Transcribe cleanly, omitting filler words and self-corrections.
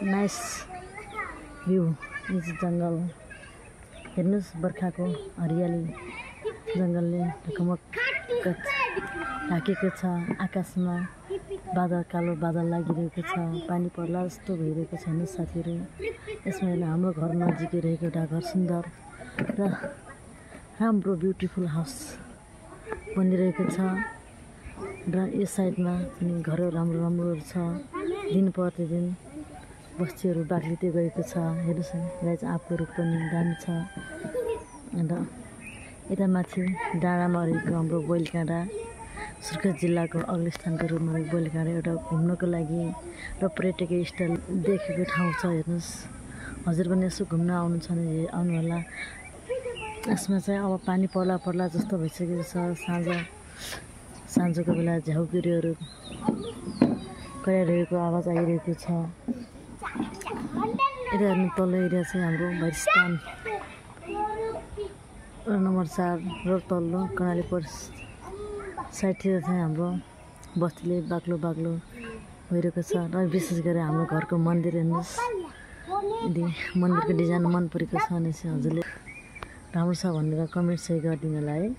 Nice view. यो जङ्गल हेर्नुस्, बर्खाको हरियाली जङ्गलले ढकमक्क ढाकेको छ। आकाशमा बादल, कालो बादल लागिरहेको छ। पानी पर्ला जस्तो भइरहेको छ। हेर्नुहोस् साथीहरू, यसमा हाम्रो घर नजिकै रहेको एउटा घर सुन्दर र राम्रो ब्युटिफुल हाउस बनिरहेको छ र यो साइडमा पनि घरहरू राम्रो छ। दिन प्रतिदिन बस्तीहरू बाक्लिँदै गएको छ। हेर्नुहोस्, गाइज आँपको रुख पनि दामी छ। अन्त यता माथि डाँडामा रहेको हाम्रो बैलकाँडा, सुर्खेत जिल्लाको अग्लो स्थानको रूपमा रहेको बैलकाँडा एउटा घुम्नको लागि र पर्यटकीय स्थल देखेको ठाउँ छ। हेर्नुहोस्, हजुर पनि यसो घुम्न आउनु छ भने आउनुहोला। यसमा चाहिँ अब पानी पर्ला जस्तो भइसकेको छ। साँझको बेला झ्याउकिरीहरू कराइरहेको आवाज आइरहेको छ। यता हेर्नु, तल्लो एरिया चाहिँ हाम्रो भैरस्तान नम्बर 4 र तल्लो कर्णाली साइडतिर चाहिँ हाम्रो बस्तीले बाक्लो भइरहेको छ। र विशेष गरी हाम्रो घरको मन्दिर हेर्नुहोस्, यदि मन्दिरको डिजाइन मन परेको छ भने चाहिँ हजुरले राम्रो छ भनेर कमेन्ट चाहिँ गरिदिनु होला है।